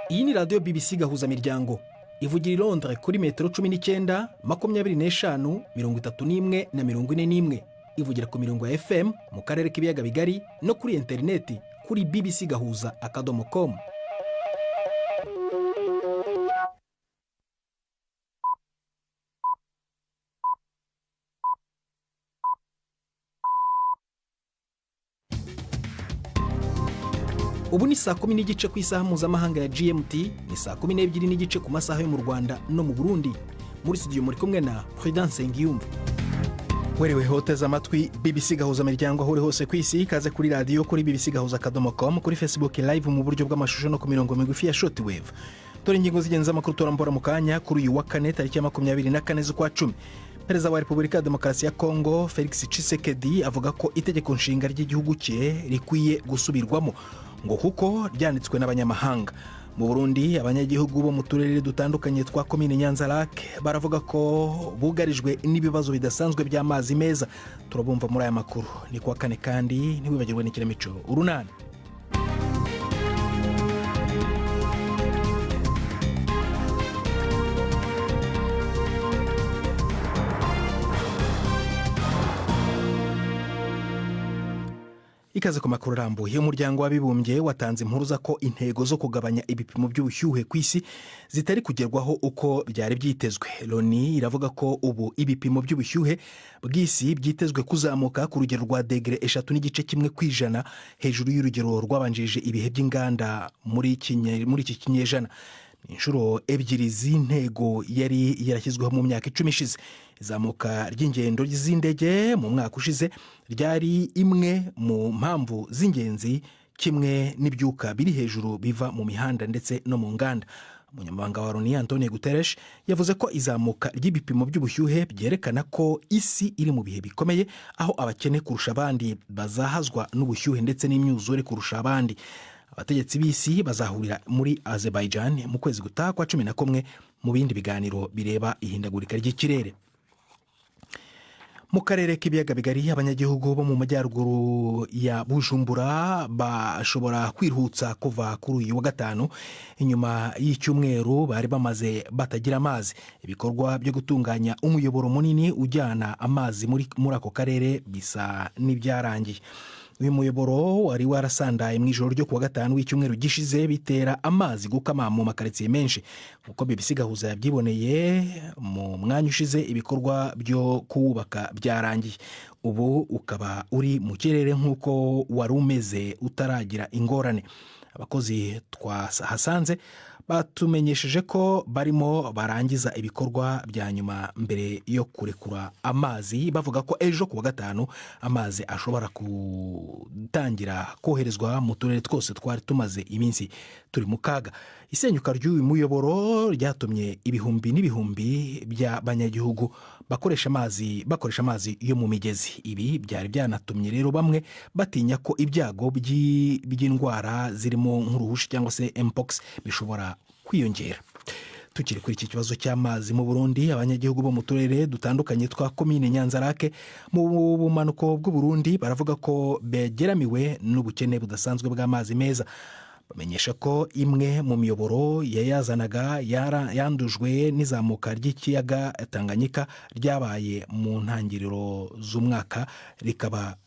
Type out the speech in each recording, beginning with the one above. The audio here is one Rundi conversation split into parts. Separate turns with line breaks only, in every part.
Iyi ni radiyo BBC Gahuzamiryango ivugira i Londres kuri metero 19, 25, 31 na 41. Ivugira ku mirongo ya FM mu karere k'ibiyaga bigari no kuri interineti kuri bbcgahuza.com. Ubu ni saa 10:15 ku isaha mpuzamahanga ya GMT, ni saa 12:15 ku masaha yo mu Rwanda no mu Burundi. Muri studio muri kumwe na Prudence Nsengiyumva. Werewe hoteza amatwi BBC Gahuzamiryango aho uri hose ku isi, ikaze kuri radiyo kuri bbcgahuza.com, kuri Facebook live mu buryo bw'amashusho no ku mirongo migufi ya shortwave. Dore ingingo z'ingenzi z'amakuru turambura mu kanya kuri uyu wa kane tariki ya 24 z'ukwa 10. Perezida wa Repubulika ya Demokarasi ya Kongo Felix Tshisekedi avuga ko itegeko nshinga ry'igihugu cye rikwiye gusubirwamo ngo kuko ryanditswe n'abanyamahanga. Mu Burundi abanyagihugu bo mu turere dutandukanye twa komine Nyanza-Lac baravuga ko bugarijwe n'ibibazo bidasanzwe by'amazi meza. Turabumva muri aya makuru. Ni kuwa kane kandi ntiwibagirwe n'ikinamico Urunana. Ikaze ku makuru arambuye. Umuryango w'abibumbye watanze impuruza ko intego zo kugabanya ibipimo by'ubushyuhe ku isi zitari kugerwaho uko byari byitezwe. Loni iravuga ko ubu ibipimo by'ubushyuhe bw'isi byitezwe kuzamuka ku rugero rwa degere 3.1% hejuru y'urugero rwabanjirije ibihe by'inganda muri iki kinyejana. Inshuro 2 z'intego yari yarashyizweho mu myaka 10 ishize. Izamuka ry'ingendo z'indege mu mwaka ushize ryari imwe mu mpamvu z'ingenzi, kimwe n'ibyuka biri hejuru biva mu mihanda ndetse no mu nganda. Umunyamabanga wa Loni Antonio Guterres yavuze ko izamuka ry'ibipimo by'ubushyuhe byerekana ko isi iri mu bihe bikomeye, aho abakene kurusha abandi bazahazwa n'ubushyuhe ndetse n'imyuzure kurusha abandi. Abategetsi b'isi bazahurira muri Azerbaijan mu kwezi gutaha kwa 11 mu bindi biganiro bireba ihindagurika ry'ikirere. Mu karere k'ibiyaga bigari abanyagihugu bo mu majyaruguru ya Bujumbura bashobora kwirutsa kuva kuri uyu wa gatanu inyuma y'icyumweru bari bamaze batagira amazi. Ibikorwa byo gutunganya umuyoboro munini ujyana amazi muri ako karere bisa n'ibyarangiye. Uyu muyoboro wari warasandaye mu ijoro ryo kuwa gatanu w'icyumweru gishize, bitera amazi gukama mu makaritsiye menshi. Uko BBC Gahuza yabyiboneye mu mwanya ushize, ibikorwa byo kuwubaka byarangiye. Ubu ukaba uri mu kirere nk'uko wari umeze utaragira ingorane. Abakozi twahasanze batumenyesheje ko barimo barangiza ibikorwa bya nyuma mbere yo kurekura amazi, bavuga ko ejo kuwa gatanu amazi ashobora gutangira koherezwa mu turere twose twari tumaze iminsi turi mu kaga. Isenyuka ry'uyu muyoboro ryatumye ibihumbi n'ibihumbi by'abanyagihugu bakoresha amazi yo mu migezi. Ibi byari byanatumye rero bamwe batinya ko ibyago by'indwara zirimo nk'uruhushi cyangwa se mpox bishobora kwiyongera. Tukiri kuri iki kibazo cy'amazi mu Burundi, abanyagihugu bo mu turere dutandukanye twa komine Nyanza-Lac mu bumanuko bw'u Burundi baravuga ko begeramiwe n'ubukene budasanzwe bw'amazi meza. Bamenyesha ko imwe mu miyoboro yayazanaga yandujwe n'izamuka ry'ikiyaga Tanganyika ryabaye mu ntangiriro z'umwaka, rikaba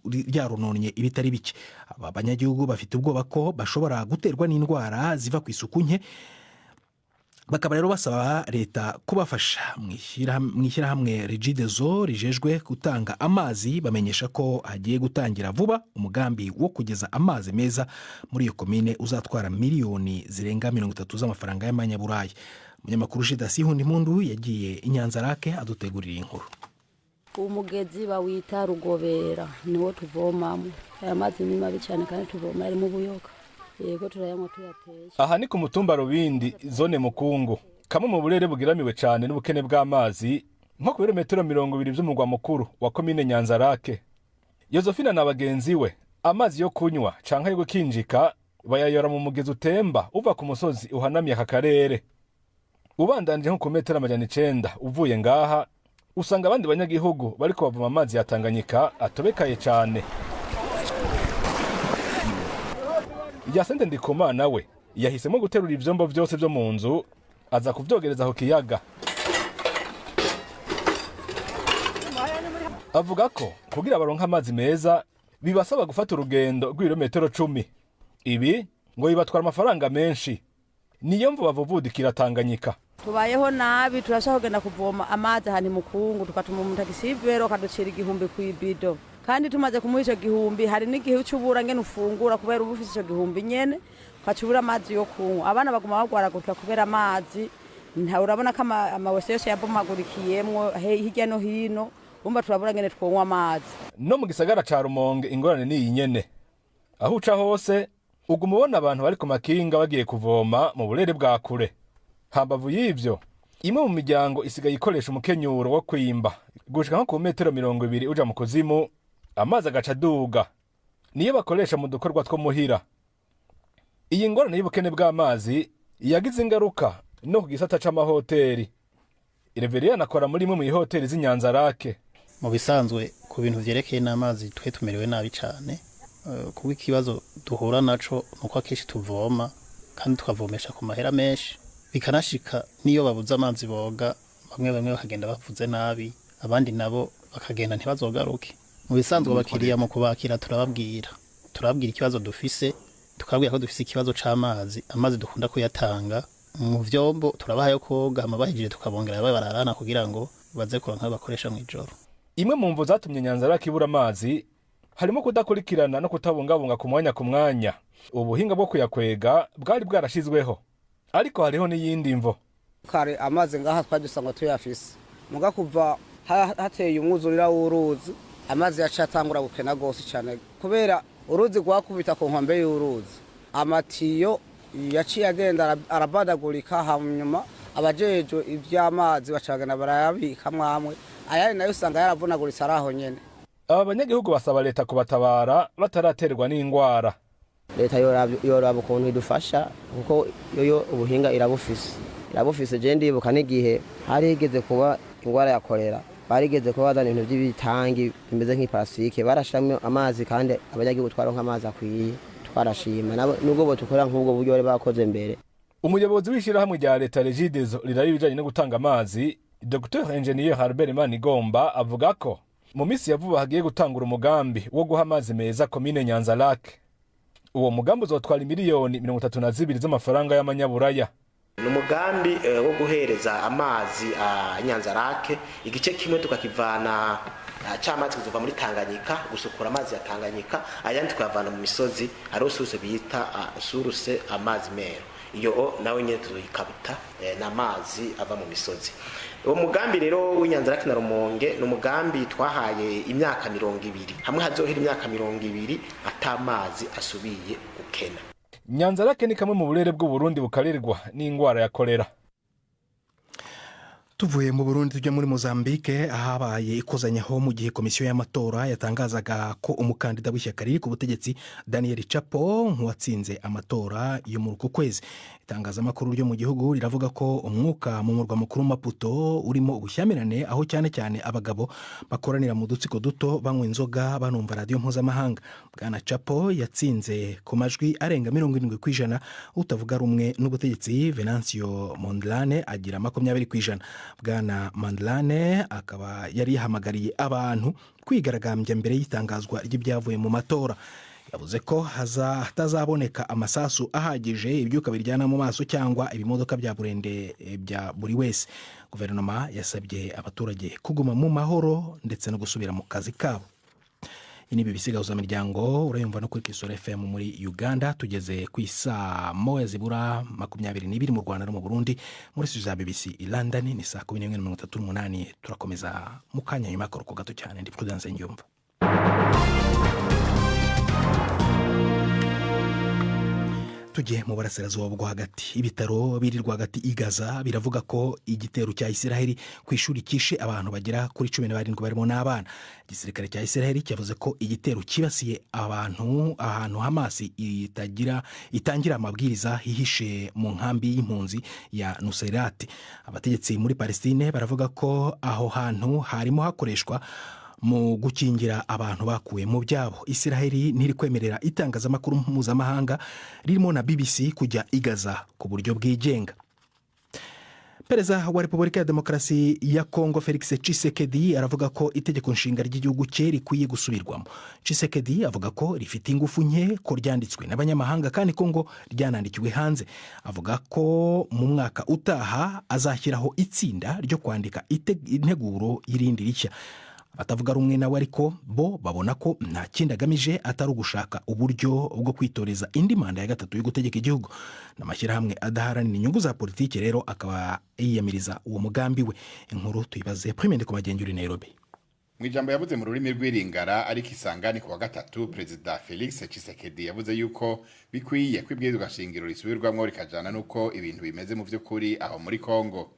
ryarononye ibitari bike. Aba banyagihugu bafite ubwoba ko bashobora guterwa n'indwara ziva ku isuku nke, bakaba rero basaba leta kubafasha. Mu ishyirahamwe Regideso rijejwe gutanga amazi bamenyesha ko hagiye gutangira vuba umugambi wo kugeza amazi meza muri iyo komine uzatwara miliyoni zirenga 30 z'amafaranga y'amanyaburayi. Umunyamakuru Jidasi Hundimpundu yagiye i Nyanza-Lac adutegurira inkuru.
Umugezi bawita Rugobera niwo tuvomamo. Aya mazi ni mabi cyane kandi tuvoma ari mu buyoka. Yego turayanywa tuyateye.
Aha ni ku mutumba Rubindi zone Mukungu, kamwe mu burere bugeramiwe cyane n'ubukene bw'amazi, nko ku birometero 20 by'umugwa mukuru wa komine Nyanza-Lac. Yozefina na bagenzi we amazi yo kunywa canke yo gukinjika bayayora mu mugezi utemba uva ku musozi uhanamye aka karere. Ubandanije nko ku metero 900 uvuye ngaha usanga abandi banyagihugu bariko bavoma amazi ya Tanganyika atobekaye cyane. Yasende Ndikumana we Yahisemo guterura ivyombo vyose vyo mu nzu, aza kuvyogereza ku kiyaga. Avuga ko kugira baronke amazi meza bibasaba gufata urugendo rw'ibirometero 10. Ibi ngo bibatwara amafaranga menshi, niyo mvu bavuvudikira Tanganyika.
Tubayeho nabi, turashaka kugenda kuvoma amazi ahantu mukungu, tukatuma umutagisivero akaducira 1000 ku ibido, kandi tumaze kumuha ico 1000 hari n'igihe ucubura ngene ufungura kubera uba ufise ico 1000 nyene, ukacubura amazi yo kunywa. Abana baguma bagwaragurika kubera amazi. Nta urabona ko amawese yose yabomagurikiyemwo hirya no hino, umva turabura ngene twonywa amazi.
No mu gisagara ca Rumonge ingorane ni iyi nyene. Aho uca hose uguma ubona abantu bari ku makinga bagiye kuvoma mu burere bwa kure. Hambavu y'ivyo, imwe mu miryango isigaye ikoresha umukenyuro wo kwimba gushika nko ku metero 20 uja mu kuzimu, amazi agaca aduga. Niyo bakoresha mu dukorwa two muhira. Iyi ngorane y'ubukene bw'amazi yagize ingaruka no ku gisata c'amahoteli. Reverien akora muri imwe mw'ihoteli z'Inyanzarake.
Mu bisanzwe ku bintu vyerekeye n'amazi twe tumerewe nabi cane, kuko ikibazo duhura naco nuko akenshi tuvoma kandi tukavomesha ku mahera menshi, bikanashika niyo babuze amazi boga, bamwe bamwe bakagenda bavuze nabi, abandi nabo bakagenda ntibazogaruke. Mu bisanzwe abakiriya mu kubakira turababwira ikibazo dufise, tukabwira ko dufise ikibazo c'amazi, amazi dukunda kuyatanga mu vyombo turabahayo koga, hama bahejeje tukabongera bararana kugira ngo baze kuronka ayo bakoresha mw'ijoro.
Imwe mu mvo zatumye Nyanzarake ibura amazi harimo kudakurikirana no kutabungabunga ku mwanya ku mwanya ubuhinga bwo kuyakwega bwari bwarashizweho. Ariko hariho n'iyindi mvo.
Kare amazi ngaha twadusanga tuyafise, muga kuva hateye umwuzurira w'uruzi amazi yaciye atangura gukena gose cyane, kubera uruzi rwakubita ku nkombe y'uruzi, amatiyo yaciye agenda arabadagurika, hanyuma abajejwe ivy'amazi bacagana barayabika mwamwe, ayari nayo usanga yaravunaguritse araho nyene.
Aba banyagihugu basaba leta kubatabara bataraterwa n'ingwara.
Leta yoraba ukuntu idufasha, kuko yoyo ubuhinga irabufise. Je ndibuka n'igihe hari higeze kuba ingwara ya kolera, barigeze kuba bazana ibintu by'ibitangi bimeze nk'iparasike, barashiramwo amazi kandi abanyagihugu twaronka amazi akwiye, twarashima nubwo botukora nk'ubwo buryo bari bakoze mbere.
Umuyobozi w'ishirahamwe rya leta Regideso riraba ibijanye no gutanga amazi, Dr Engineer Albert Manigomba, avuga ko mu minsi ya vuba hagiye gutangura umugambi wo guha amazi meza komine Nyanzarake. Uwo mugambi uzotwara miliyoni 32 z'amafaranga y'amanyaburaya.
Ni umugambi wo guhereza amazi a Nyanzarake, igice kimwe tukakivana c'amazi kuva muri Tanganyika, gusukura amazi ya Tanganyika, ayandi tukayavana mu misozi, hariho source bita source amazi mero, iyo nawe nyene tuzoyikabuta n'amazi ava mu misozi. Uwo mugambi rero w'Inyanzarake na Rumonge ni umugambi twahaye imyaka 20, hamwe hazohera imyaka 20 atamazi asubiye gukena.
Nyanzarake ni kamwe mu burere bw'u Burundi bukarirwa n'ingwara ya kolera.
Tuvuye mu Burundi tujya muri Mozambique, ahabaye ikozanyaho mu gihe komisiyo y'amatora yatangazaga ko umukandida w'ishyaka riri ku butegetsi Daniel Chapo nk'uwatsinze amatora yo muri uku kwezi. Itangazamakuru ryo mu gihugu riravuga ko umwuka mu murwa mukuru Maputo urimo ubushyamirane, aho cyane cyane abagabo bakoranira mu dutsiko duto banywa inzoga banumva radiyo mpuzamahanga. Bwana Chapo yatsinze ku majwi arenga 70%, utavuga rumwe n'ubutegetsi Venancio Mondlane agira 20%. Bwana Mandlane akaba yari yahamagariye abantu kwigaragambya mbere y'itangazwa ry'ibyavuye mu matora. Yavuze ko hatazaboneka amasasu ahagije, ibyuka biryana mu maso cyangwa ibimodoka bya burende bya buri wese. Guverinoma yasabye abaturage kuguma mu mahoro ndetse no gusubira mu kazi kabo. Ini BBC gahuza miryango urayumva no kuri Kisoro FM muri Uganda. Tugeze ku isaa moya zibura 22 mu Rwanda no mu Burundi. Muri studio za BBC i London ni saa 11:38. Turakomeza mu kanya nyuma y'akaruhuko gato cyane. Ndi Prudence Nyumva. Tujye mu burasirazuba bwo hagati. Ibitaro biri rwagati i Gaza biravuga ko igitero cya Isiraheli ku ishuri kishe abantu bagera kuri 17 barimo n'abana. Igisirikare cya Isiraheli cyavuze ko igitero kibasiye abantu ahantu Hamas itangira amabwiriza hihishe mu nkambi y'impunzi ya Nuseirat. Abategetsi muri Palestine baravuga ko aho hantu harimo hakoreshwa Mu gukingira abantu bakuwe mu byabo, Israheli ntiri kwemerera itangazamakuru mpuzamahanga ririmo na BBC kujya i Gaza ku buryo bwigenga. Perezida wa Repubulika ya Demokarasi ya Kongo, Felix Tshisekedi, aravuga ko itegeko nshinga ry'igihugu cye rikwiye gusubirwamo. Tshisekedi avuga ko rifite ingufu nke, ko ryanditswe n'abanyamahanga kandi ko ngo ryanandikiwe hanze. Avuga ko mu mwaka utaha azashyiraho itsinda ryo kwandika integuro y'irindi rishya. Abatavuga rumwe nawe ariko bo babona ko nta kindi agamije atari ugushaka uburyo bwo kwitoreza indi manda ya gatatu yo gutegeka igihugu. N'amashyirahamwe adaharanira inyungu za politiki rero akaba yiyamiriza uwo mugambi we. Inkuru tuyibaze Prime ku Magenge uri Nairobi.
Mu ijambo yavuze mu rurimi rw'iringara ariko isangani ku wa gatatu, Perezida Felix Tshisekedi yavuze yuko bikwiye ko ibwirizwa shingiro risubirwamwo rikajana n'uko ibintu bimeze mu vy'ukuri aho muri Kongo.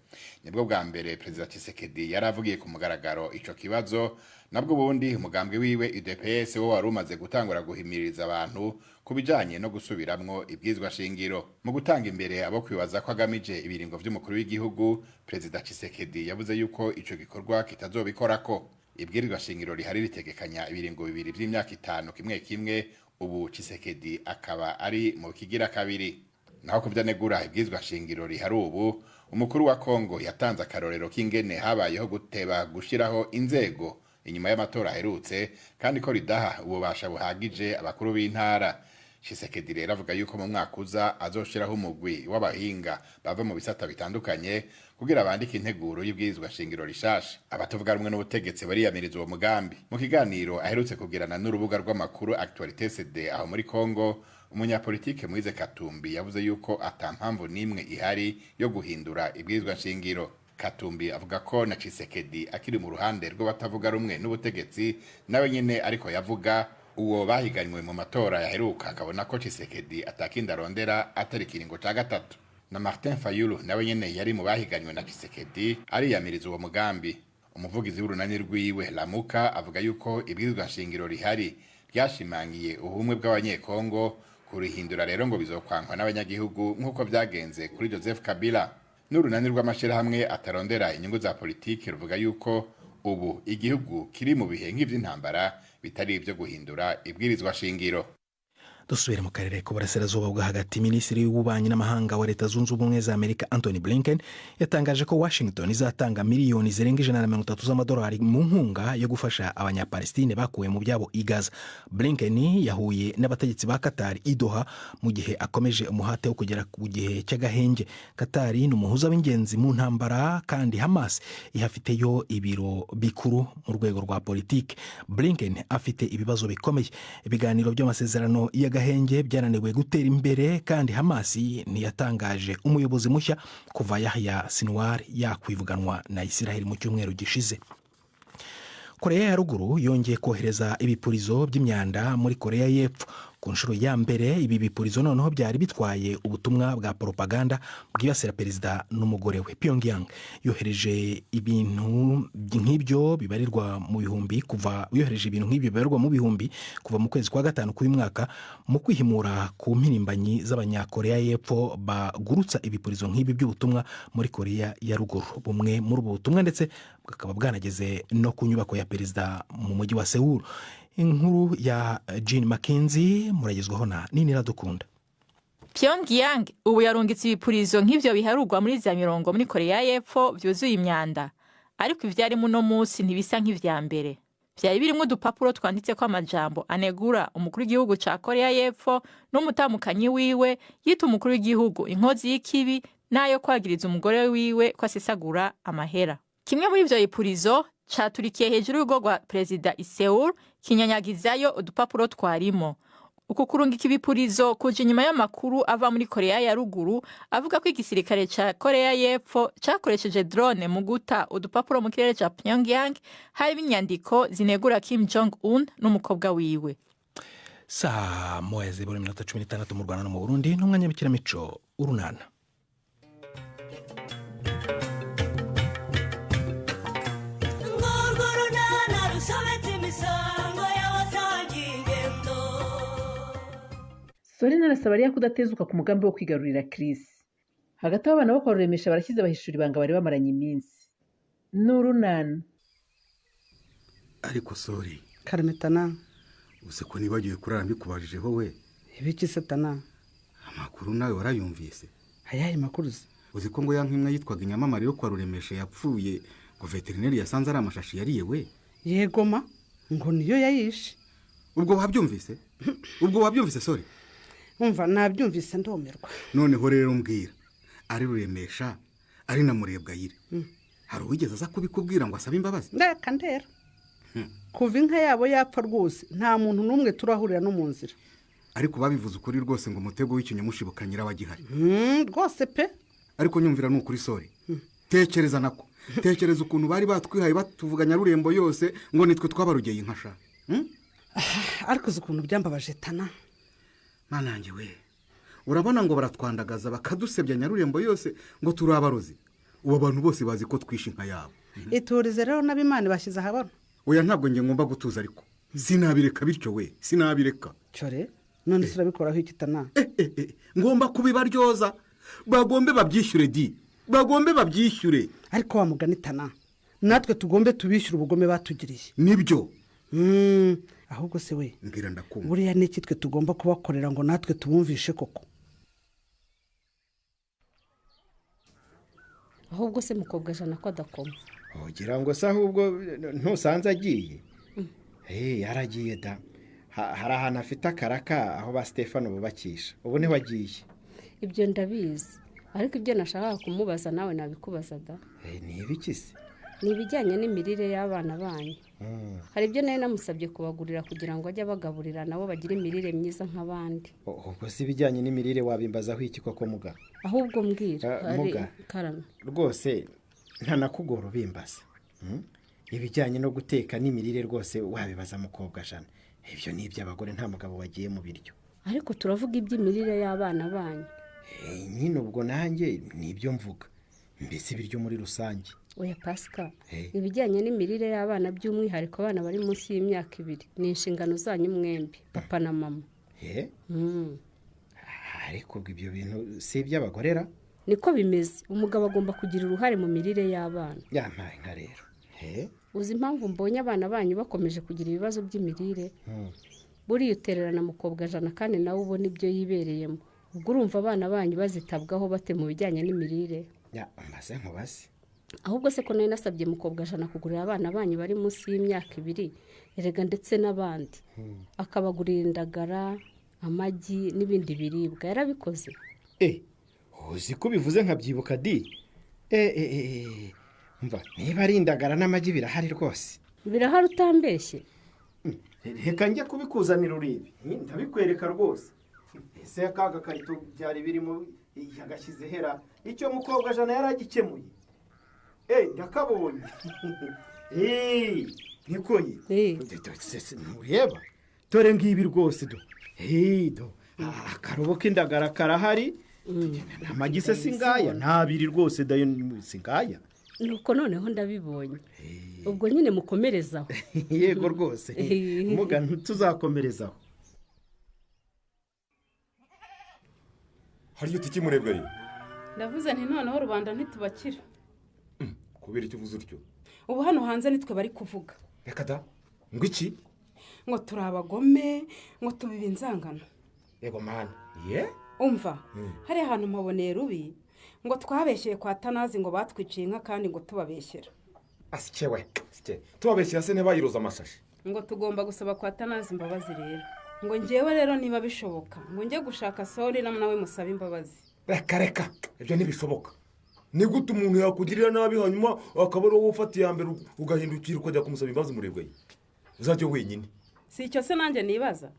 Nibwo bwa mbere Perezida Tshisekedi yari avugiye ku mugaragaro ico kibazo. Nabwo ubundi umugambwe wiwe UDPS wo wari umaze gutangura guhimiriza abantu ku bijanye no gusubiramwo ibwirizwa shingiro. Mu gutanga imbere abo kwibaza ko agamije ibiringo vy'umukuru w'igihugu, Perezida Tshisekedi yavuze yuko ico gikorwa kitazobikorako. Ibwirizwa shingiro rihari ritegekanya ibiringo bibiri vy'imyaka 5 kimwe kimwe, ubu Tshisekedi akaba ari mu kigira kabiri. Naho kuvyanegura ibwirizwa shingiro rihari ubu, umukuru wa Kongo yatanze akarorero k'ingene habayeho guteba gushiraho inzego inyuma y'amatora aherutse, kandi ko ridaha ububasha buhagije abakuru b'intara. Tshisekedi rero avuga yuko mu mwaka uza azoshiraho umugwi w'abahinga bava mu bisata bitandukanye kugira bandike integuro y'ibwirizwa shingiro rishasha. Abatavuga rumwe n'ubutegetsi bariyamiriza uwo mugambi. Mu kiganiro aherutse kugirana n'urubuga rw'amakuru Actualité CD aho muri Kongo, umunyapolitike Moise Katumbi yavuze yuko ata mpamvu n'imwe ihari yo guhindura ibwirizwa shingiro. Katumbi avuga ko na Tshisekedi akiri mu ruhande rw'abatavuga rumwe n'ubutegetsi nawe nyene ariko yavuga uwo bahiganywe mu matora yaheruka, akabona ko Tshisekedi atakindi arondera atari ikiringo ca gatatu. Na Martin Fayulu nawe nyene yari mu bahiganywe na Tshisekedi ariyamiriza uwo mugambi. Umuvugizi w'urunani rwiwe Lamuka avuga yuko ibwirizwa shingiro rihari ryashimangiye ubumwe bw'abanyekongo, kurihindura rero ngo bizokwankwa n'abanyagihugu nk'uko vyagenze kuri Joseph Kabila. N'urunani rw'amashirahamwe atarondera inyungu za politiki ruvuga yuko ubu igihugu kiri mu bihe nk'ivy'intambara, bitari ibyo guhindura ibwirizwa shingiro.
Dusubire mu karere k'uburasirazuba bwo hagati. Minisitiri w'ububanyi n'amahanga wa Leta Zunze Ubumwe za Amerika, Antony Blinken, yatangaje ko Washington izatanga miliyoni zirenga 130 z'amadolari mu nkunga yo gufasha Abanyapalestine bakuwe mu byabo i Gaza. Blinken yahuye n'abategetsi ba Qatar i Doha mu gihe akomeje umuhate wo kugera ku gihe cy'agahenge. Qatar ni umuhuza w'ingenzi mu ntambara, kandi Hamas ihafiteyo ibiro bikuru mu rwego rwa politiki. Blinken afite ibibazo bikomeye: ibiganiro by'amasezerano y'agahenge byananiwe gutera imbere, kandi Hamas ntiyatangaje umuyobozi mushya kuva Yahya Sinwar yakwivuganwa na Israel mu cyumweru gishize. Koreya ya Ruguru yongeye kohereza ibipurizo by'imyanda muri Koreya y'Epfo ku nshuro ya mbere. Ibi bipurizo noneho byari bitwaye ubutumwa bwa propaganda bwibasira perezida n'umugore we. Pyongyang yohereje ibintu nk'ibyo bibarirwa mu bihumbi kuva yohereje ibintu nk'ibyo bibarirwa mu bihumbi kuva mu kwezi kwa gatanu k'uyu mwaka, mu kwihimura ku mpirimbanyi z'Abanyakoreya y'Epfo bagurutsa ibipurizo nk'ibi by'ubutumwa muri Koreya ya Ruguru. Bumwe muri ubu butumwa ndetse bukaba bwanageze no ku nyubako ya perezida mu mujyi wa Seoul. Inkuru ya Jean Mackenzie muragezwaho na Nini Iradukunda.
Pyongyang ubu yarungitse ibipurizo nk'ivyo biharurwa muri za mirongo muri Korea y'Epfo vyuzuye imyanda, ariko ivyarimo uno munsi ntibisa nk'ivya mbere. Vyari birimwo udupapuro twanditseko amajambo anegura umukuru w'igihugu ca Korea y'Epfo n'umutamukanyi wiwe, yita umukuru w'igihugu inkozi y'ikibi, n'ayo kwagiriza umugore wiwe ko asesagura amahera. Kimwe muri ivyo bipurizo caturikiye hejuru y'urugo rwa perezida i Seoul, kinyanyagizayo udupapuro twarimo. Uku kurungika ibipurizo kuje inyuma y'amakuru ava muri Korea ya Ruguru avuga ko igisirikare ca Korea y'Epfo cakoresheje drone mu guta udupapuro mu kirere ca Pyongyang harimo inyandiko zinegura Kim Jong Un n'umukobwa wiwe.
Saa 1:16 mu Rwanda no mu Burundi, n'umwanya w'ikinamico Urunana.
Urwo runana rusobetse imisango y'abasangiye ingendo.
Sorina arasaba Mariya kudatezuka ku mugambi wo kwigarurira Chris. Hagati aho, abana bo kwa Ruremesha barashyize bahishura ibanga bari bamaranye iminsi. N'urunana.
Ariko sori
Karametana,
uzi ko nibagiwe kurara mbikubajijeho we.
Ibiki satana?
Amakuru nawe warayumvise?
Ayahe makuru se?
Uzi ko ngo ya nk'imwe yitwaga inyamamare yo kwa Ruremesha yapfuye, ngo veterineri yasanze ari amashashi yariye we.
Yego ma, ngo niyo yayishe.
Ubwo wabyumvise? Ubwo wabyumvise sori?
Umva nabyumvise ndomerwa.
Noneho rero mbwira, ari Ruremesha ari na Murebwayire, hari uwigeze aza kubikubwira ngo asabe imbabazi?
Ndeka ndera. Kuva inka yabo yapfa rwose nta muntu n'umwe turahurira no mu nzira.
Ariko babivuze ukuri rwose ngo umutego w'ikinyamushibuka nyirabagihari.
Rwose pe.
Ariko nyumvira ni ukuri sori. Tekereza nako, tekereza ukuntu bari batwihaye batuvuganya Rurembo yose ngo nitwe twabarugeye inka sha.
Ariko uzi ukuntu byambabaje tana.
Manange we, urabona ngo baratwandagaza bakadusebya Nyarurembo yose ngo turabarozi. Ubu abantu bose bazi ko twishe inka yabo.
Iturize rero n'abimana bashyize ahabona.
Oya ntabwo nge ngomba gutuza, ariko sinabireka bityo we, sinabireka.
Cyore none surabikoraho iki tana?
Ngomba kubibaryoza, bagombe babyishyure di, bagombe babyishyure.
Ariko wa mugani tana, natwe tugombe tubishyure ubugome batugiriye.
Nibyo.
Ahubwo se we,
mbwira ndakumva.
Buriya n'iki twe tugomba kubakorera ngo natwe tubumvishe koko?
Ahubwo se mukobwa jana ko adakoma?
Ugira ngo se ahubwo ntusanze agiye? Yaragiye da. Hari ahantu afite akaraka aho ba Stefano bubakisha, ubu niho agiye.
Ibyo ndabizi, ariko ibyo nashakaga kumubaza nawe nabikubaza da.
Ni ibiki se?
Ni ibijyanye n'imirire y'abana banyu. Hari ibyo nari namusabye kubagurira kugira ngo ajye abagaburira nabo bagire imirire myiza nk'abandi.
Ubwo si ibijyanye n'imirire wabimbazaho iki koko muga?
Ahubwo mbwira
muga
karame
rwose ntanakugora ubimbaza. Ibijyanye no guteka n'imirire rwose wabibaza mukobwa jana. Ibyo ni iby'abagore, nta mugabo wagiye mu biryo.
Ariko turavuga iby'imirire y'abana banyu.
Nyine ubwo nanjye nibyo mvuga, mbese ibiryo muri rusange.
Oya Pascal, ibijyanye n'imirire y'abana by'umwihariko abana bari munsi y'imyaka 2 ni inshingano zanyu mwembi, papa na mama.
Ariko ibyo bintu si iby'abagorera?
Niko bimeze, umugabo agomba kugira uruhare mu mirire y'abana.
Yampaye nka rero.
Uzi impamvu mbonye abana banyu bakomeje kugira ibibazo by'imirire? Buriya utererana mukobwa jana kandi nawe ubona ibyo yibereyemo. Ubwo urumva abana banyu bazitabwaho bate mu bijyanye n'imirire?
Mbaze nkubaze.
Ahubwo se ko nari nasabye mukobwa jana kugurira abana banyu bari munsi y'imyaka 2, erega ndetse n'abandi, akabagurira indagara, amagi n'ibindi biribwa, yarabikoze?
Uzi ko bivuze nkabyibuka di. Mva niba ari indagara n'amagi birahari rwose.
Birahari utambeshye?
Reka njye kubikuzanira uribi, ndabikwereka rwose. Ese akaga karito byari birimo yagashyize hera, icyo mukobwa jana yaragikemuye. Ndakabonye. Nikoye. Ntureba. Dore ngibi rwose do. Do. Akarobo k'indagara karahari. Amagi se singaya, ntabiri rwose dayo singaya.
Nuko noneho ndabibonye. Ubwo nyine mukomerezaho.
Yego rwose. Muga tuzakomerezaho.
Hari uti kimurebwaye?
Ndavuze nti noneho rubanda ntitubakira.
Kubera icyo uvuze utyo?
Ubu hano hanze nitwe bari kuvuga.
Reka da, ngo iki?
Ngo turi abagome, ngo tubiba inzangano.
Yego mana. Ye?
Umva, hari ahantu mpaboneye rubi ngo twabeshyeye kwa Tanazi ngo batwiciye inka kandi ngo tubabeshyera.
Asike we, sike. Tubabeshyera se ntibayiroza amashashi.
Ngo tugomba gusaba kwa Tanazi imbabazi rero. Ngo ngewe rero niba bishoboka, ngo njye gushaka Sori nawe musabe imbabazi.
Reka reka, ibyo ntibishoboka. Ni gute umuntu yakugirira nabi hanyuma akaba ari wowe ufata iya mbere ugahindukira ukajya kumusaba imbabazi Murebwaye? Uzajye wenyine.
Si icyo se nanjye nibaza.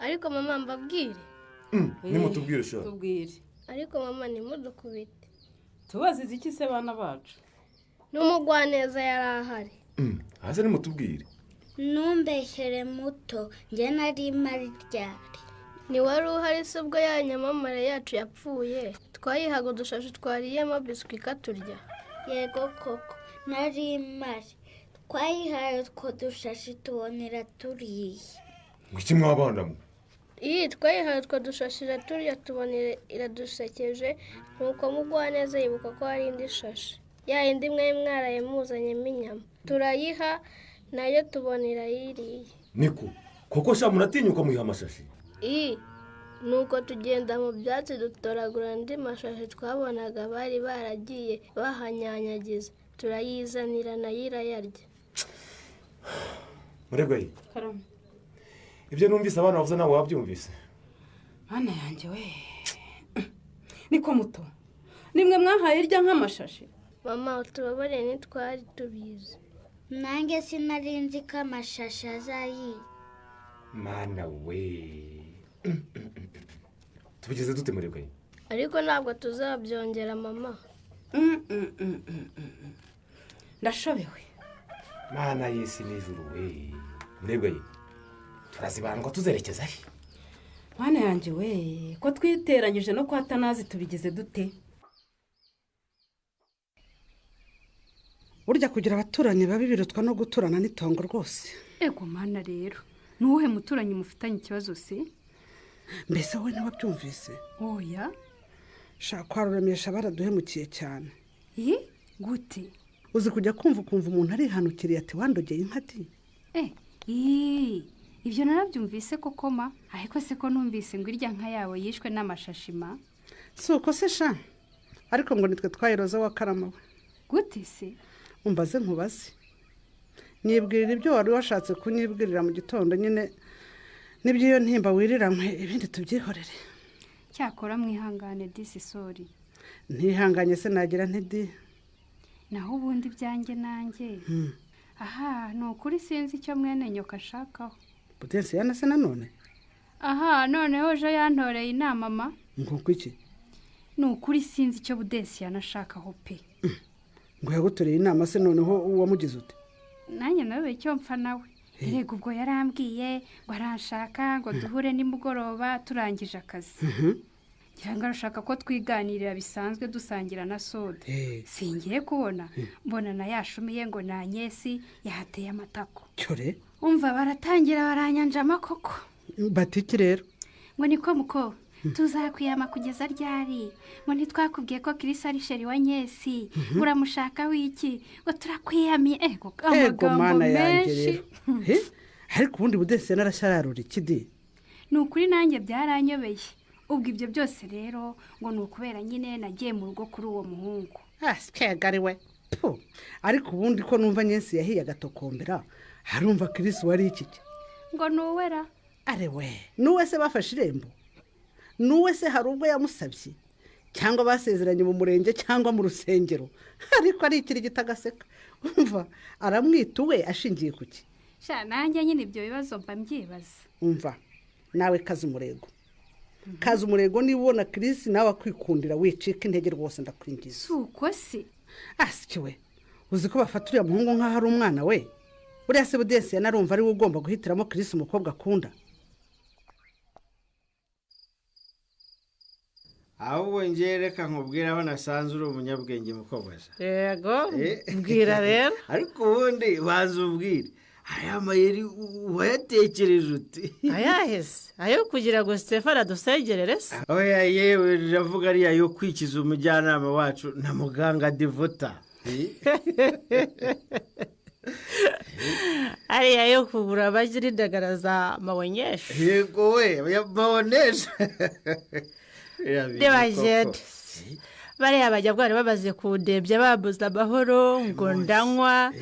Ariko mama mbabwire.
Nimutubwire sha.
Tubwire.
Ariko mama nimudukubite.
Tubazize iki se bana bacu?
N'umugwaneza yari ahari.
Hase nimutubwire.
Numbeshere muto, njye nari mari ryari.
Ni wari uhari se ubwo ya nyamamare yacu yapfuye? Twayihaga udushashi twariyemo biswi katurya.
Yego koko, nari mari. Twayihaye utwo dushashi tubonera turiye.
Ngiki mwabana mwe?
Iyi twayihaye utwo dushashi iraturya tubonera iradusekeje, nuko Mugwaneza yibuka ko hari indi shashi. Ya indi mwe mwaraye muzanyemo inyama. Turayiha Nayo tubona irayiriye.
Niko koko sha muratinyuka muyiha amashashi?
Nuko tugenda mu byatsi dutoragura andi mashashi twabonaga bari baragiye bahanyanyagiza, turayizanira nayo irayarya.
Murebwayi, ibyo numvise abana bavuze nawe wabyumvise?
Mana yanjye we, niko muto, nimwe mwahaye irya nk'amashashi?
Mama utubabarire ntitwari tubizi.
Nanjye sinari nzi ko amashashi azayica.
Mana we, tubigize dute Murebwayi?
Ariko ntabwo tuzabyongera mama.
Ndashobewe.
Mana y'isi n'ijuru we, Murebwayi, turazibandwa tuzerekeza he?
Mana yanjye we, ko twiteranyije no kwa Tanazi tubigize dute?
Burya kugira abaturanyi babi birutwa no guturana n'itongo rwose.
Ego mana rero, nuwuhe muturanyi mufitanye ikibazo se?
Mbese wowe ntiwabyumvise?
Oya.
Shaka kwaruremesha baraduhemukiye cyane.
Gute?
Uzi kujya kumva ukumva umuntu arihanukiriye ati wandogeye inka ati?
Ibyo narabyumvise koko ma, ariko se ko numvise ngo irya nka yabo yishwe n'amashashi ma?
Si uko se sha, ariko ngo nitwe twayiroza wa Karama we.
Gute se?
Umbaze nkubaze. Nibwirira ibyo wari washatse kunyibwirira mu gitondo nyine, nibyo iyo ntimba wiriranywe ibindi tubyihorere.
Cyakora mwihangane disi sori.
Ntihanganye se nagira ntidi.
Naho ubundi byanjye nanjye. Aha, ni ukuri sinzi icyo mwene nyoka ashakaho.
Budensi yana se nanone?
Aha, noneho ejo yantoreye inama ma.
Ngo iki?
Ni ukuri sinzi icyo Budensi yanashakaho pe.
Ngo yagutoreye inama se noneho wamugize ute?
Nanjye nawe icyo mpfa nawe. Erega ubwo yarambwiye ngo aranshaka ngo duhure nimugoroba turangije akazi. Ngira ngo arashaka ko twiganirira bisanzwe dusangira na soda. Singiye kubona mbona na yashumiye ngo na Nyesi yahateye amatako.
Cyore?
Umva baratangira baranyanjama koko.
Batiki rero.
Ngo niko muko tuzakwiyama kugeza ryari? Ngo ntitwakubwiye ko Chris ari sheri wa Nyesi, uramushaka wiki? Ngo turakwiyamiye. Ego amagambo menshi.
Ariko ubundi Budensi narashararura ikidi.
Ni ukuri nanjye byaranyobeye. Ubwo ibyo byose rero ngo ni ukubera nyine nagiye mu rugo kuri uwo muhungu.
Sikegari we. Ariko ubundi ko numva Nyesi yahiye agatokombera, harumva Chris wari iki?
Ngo nuwera.
Are we, nuwe se bafashe irembo? Nuwe se hari ubwo yamusabye? Cyangwa basezeranye mu murenge cyangwa mu rusengero? Ariko ari ikirigita agaseka. Umva aramwita uwe ashingiye kuki?
Sha nanjye nyine ibyo bibazo mba mbyibaza.
Umva nawe kazi umurego. Kazi umurego niba ubona Chris nawe akwikundira wicika intege rwose ndakwingiza.
Suko se?
Asikiwe. Uzi ko bafata uriya muhungu nkaho ari umwana we? Buriya se Budensi yanarumva ari we ugomba guhitiramo Chris umukobwa akunda.
Ahubwo ngiye reka nkubwira aho nasanze uri umunyabwenge mukobwa.
Yego, mbwira rero.
Ariko ubundi banza ubwire aya mayeri wayatekereje ute?
Ayahese ayo kugira ngo Stefano adusegerere se?
Oya yewe, ndavuga ariya yo kwikiza umujyanama wacu na muganga Devota.
Ariya yo kugura abagira indagara za mabonesha.
Yego we, mabonesha.
Ntibagende bariya bajya bwari bamaze kundebya babuze amahoro ngo ndanywa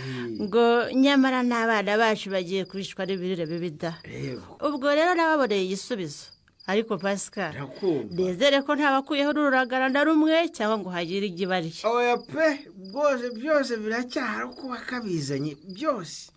ngo nyamara n'abana bacu bagiye kwicwa n'ibirire bibi da. Ubwo rero nababoneye igisubizo. Ariko Pascal, nizere ko ntabakuyeho n'ururagara na rumwe cyangwa ngo hagire igibarye.
Oya pe, rwose byose biracyahari uko wakabizanye byose.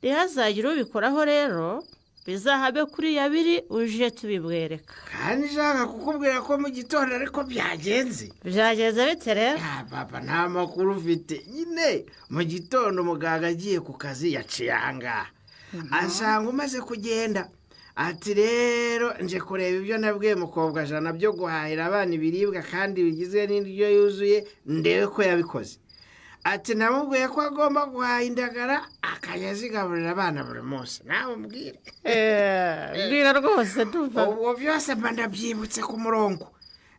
Ntihazagire ubikoraho rero, bizahabe kuri yabiri uje tubibwereka.
Kandi nshaka kukubwira ko mu gitondo ariko byagenze.
Byagenze bite rero?
Papa nta makuru ufite. Nyine mu gitondo muganga agiye ku kazi yaciye ahangaha. Asanga umaze kugenda. Ati rero nje kureba ibyo nabwiye mukobwa jana byo guhahira abana ibiribwa kandi bigizwe n'indyo yuzuye ndebe ko yabikoze. Ati namubwiye ko agomba guhaha indagara akajya azigaburira abana buri munsi. Nawe umbwire.
Mbwira rwose ndumva.
Ubwo byose mba ndabyibutse ku murongo.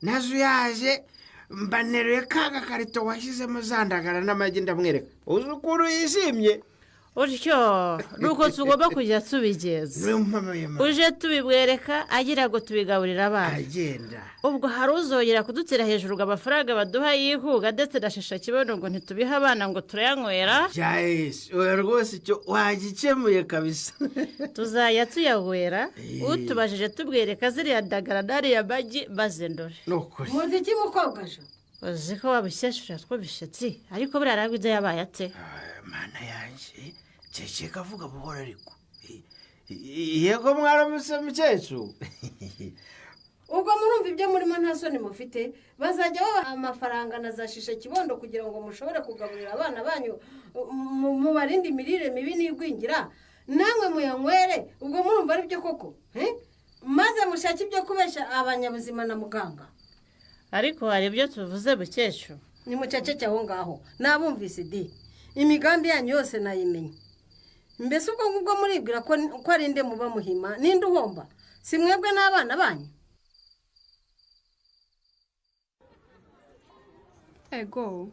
Nazo yaje mba nteruye ka gakarito washyizemo za ndagara n'amagi ndamwereka. Uzi ukuntu yishimye?
Utyo nuko tugomba kujya tubigenza. Uje tubibwereka agira ngo tubigaburire abana.
Agenda.
Ubwo hari uzongera kudutera hejuru ngo amafaranga baduha yihuga ndetse na shisha kibono ngo ntitubihe abana ngo turayanywera.
Jayesi, oya rwose icyo wagikemuye kabisa.
Tuzajya tuyahwera, utubajije tubwereka ziriya ndagara n'ariya magi maze ndore.
Nukuri.
Muzi iki mukobwa jo?
Uzi ko wabishyeshura twabishatsi ariko buriya aragwiza yabaye ate?
Mana yanjye, ceceka avuga buhoro ariko. Yego mwaramutse mukecuru.
Ubwo murumva ibyo murimo nta soni mufite, bazajya babaha amafaranga na za shisha kibondo kugira ngo mushobore kugaburira abana banyu mubarinde imirire mibi n'igwingira, namwe muyanywere. Ubwo murumva ari byo koko? Maze mushake ibyo kubesha abanyabuzima na muganga.
Ariko hari ibyo tuvuze mukecuru.
Ni muceceke aho ngaho, nabumvise di. Imigambi yanyu yose nayimenye. Mbese ubwo ngubwo muribwira ko ari nde muba muhima, ninde uhomba? Si mwebwe n'abana banyu?
Ego,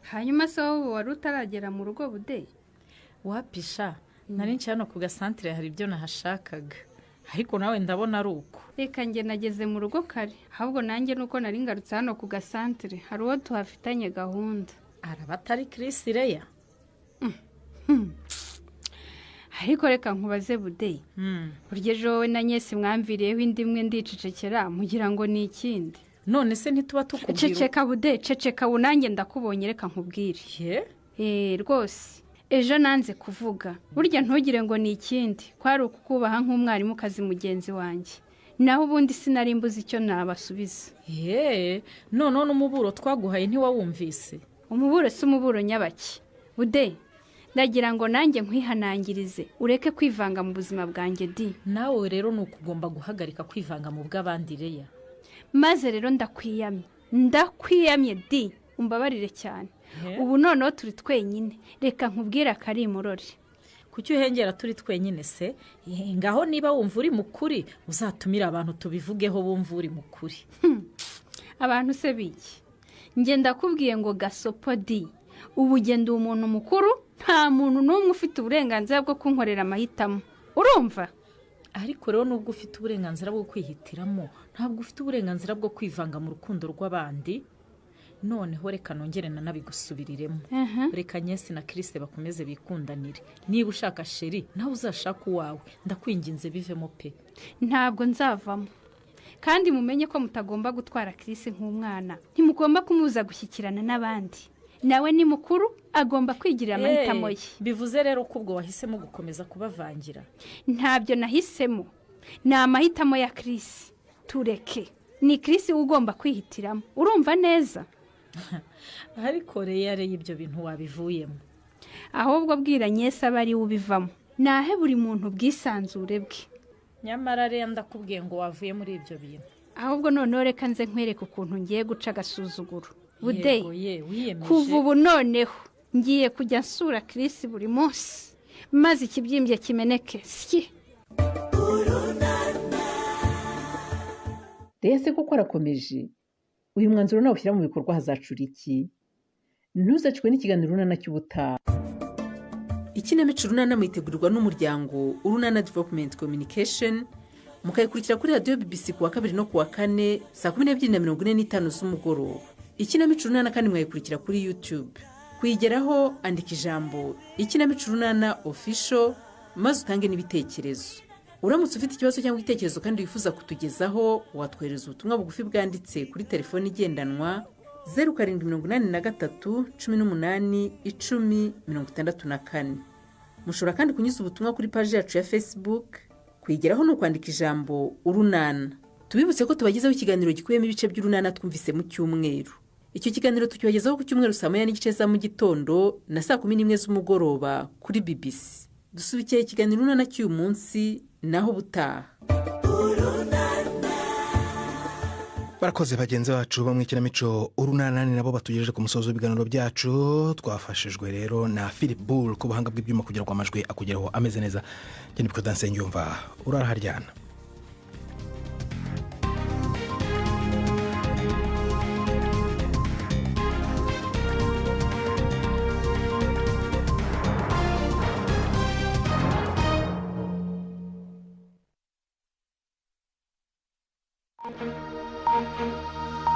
hanyuma se wowe wari utaragera mu rugo bude?
Wapisha, nari nci hano ku gasantire hari ibyo nahashakaga. Ariko nawe ndabona ari uko.
Reka njye nageze mu rugo kare, ahubwo nanjye nuko nari ngarutse hano ku gasantire, hari uwo tuhafitanye gahunda.
Araba atari Chris Leya?
Ariko reka nkubaze bude. Burya ejo wowe na Nyesi mwamviriyeho indi imwe ndicecekera mugira ngo ni ikindi.
None se ntituba tukubwira?
Ceceka bude, ceceka ubu nanjye ndakubonye reka nkubwire. Rwose ejo nanze kuvuga. Burya ntugire ngo ni ikindi, kwari ukukubaha nk'umwarimukazi mugenzi wanjye. Naho ubundi sinari mbuze icyo nabasubiza.
None n'umuburo twaguhaye ntiwawumvise?
Umuburo si umuburo nyabaki. Bude, ndagira ngo nanjye nkwihanangirize ureke kwivanga mu buzima bwanjye di.
Nawe rero ni ukugomba guhagarika kwivanga mu bw'abandi Leya.
Maze rero ndakwiyamye, ndakwiyamye di, umbabarire cyane. Ubu noneho turi twenyine, reka nkubwire akari imurore.
Kuki uhengera turi twenyine se? Ngaho niba wumva uri mukuri uzatumira abantu tubivugeho bumva uri mukuri.
Abantu se biki? Njye ndakubwiye ngo gasopo di. Ubu genda umuntu mukuru, nta muntu n'umwe ufite uburenganzira bwo kunkorera amahitamo. Urumva?
Ariko rero nubwo ufite uburenganzira bwo kwihitiramo, ntabwo ufite uburenganzira bwo kwivanga mu rukundo rw'abandi. Noneho reka nongere nanabigusubiriremo. Reka Nyesi na Chris bakomeze bikundanire. Niba ushaka sheri nawe uzashaka uwawe, ndakwinginze bivemo pe.
Ntabwo nzavamo. Kandi mumenye ko mutagomba gutwara Chris nk'umwana. Ntimugomba kumubuza gushyikirana n'abandi. Nawe ni mukuru agomba kwigirira amahitamo ye.
Bivuze rero ko ubwo wahisemo gukomeza kubavangira.
Ntabyo nahisemo. Ni amahitamo ya Chris. Tureke. Ni Chris ugomba kwihitiramo. Urumva neza?
Ariko Leya ibyo bintu wabivuyemo.
Ahubwo bwira Nyesi aba ari ubivamo. Nahe buri muntu bwisanzure bwe.
Nyamara Leya ndakubwiye ngo wavuye muri ibyo bintu.
Ahubwo noneho reka nze nkwereke ukuntu ngiye guca agasuzuguro. Bude, kuva ubu noneho ngiye kujya nsura Chris buri munsi, maze ikibyimbye kimeneke. Syi.
Leya se koko arakomeje. Uyu mwanzuro nawe ushyira mu bikorwa hazacura iki? Ntuzacikwe n'ikiganiro Urunana cy'ubutaha.
Ikinamico Urunana mwitegurirwa n'umuryango Urunana Development Communication, mukayikurikira kuri radiyo BBC kuwa kabiri no kuwa kane saa 12:45 z'umugoroba. Ikinamico Urunana kandi mwayikurikira kuri YouTube. Kuyigeraho andika ijambo Ikinamico Urunana Official maze utange n'ibitekerezo. Uramutse ufite ikibazo cyangwa igitekerezo kandi wifuza kutugezaho, watwohereza ubutumwa bugufi bwanditse kuri telefoni igendanwa 0783 18 10 64. Mushobora kandi kunyuza ubutumwa kuri paji yacu ya Facebook. Kuyigeraho ni ukwandika ijambo Urunana. Tubibutse ko tubagezaho ikiganiro gikubiyemo ibice by'Urunana twumvise mu cyumweru. Icyo kiganiro tukibagezaho ku cyumweru saa 1:30 za mu gitondo na saa 11 z'umugoroba kuri BBC. Dusubikiye ikiganiro Urunana cy'uyu munsi, naho butaha.
Barakoze bagenzi bacu bo mu ikinamico Urunana, ni nabo batugejeje ku musozo w'ibiganiro byacu. Twafashijwe rero na Philip Bull ku buhanga bw'ibyuma kugira ngo amajwi akugeraho ameze neza. Njye ni Prudence Nyumva, uraraharyana.
Thank you.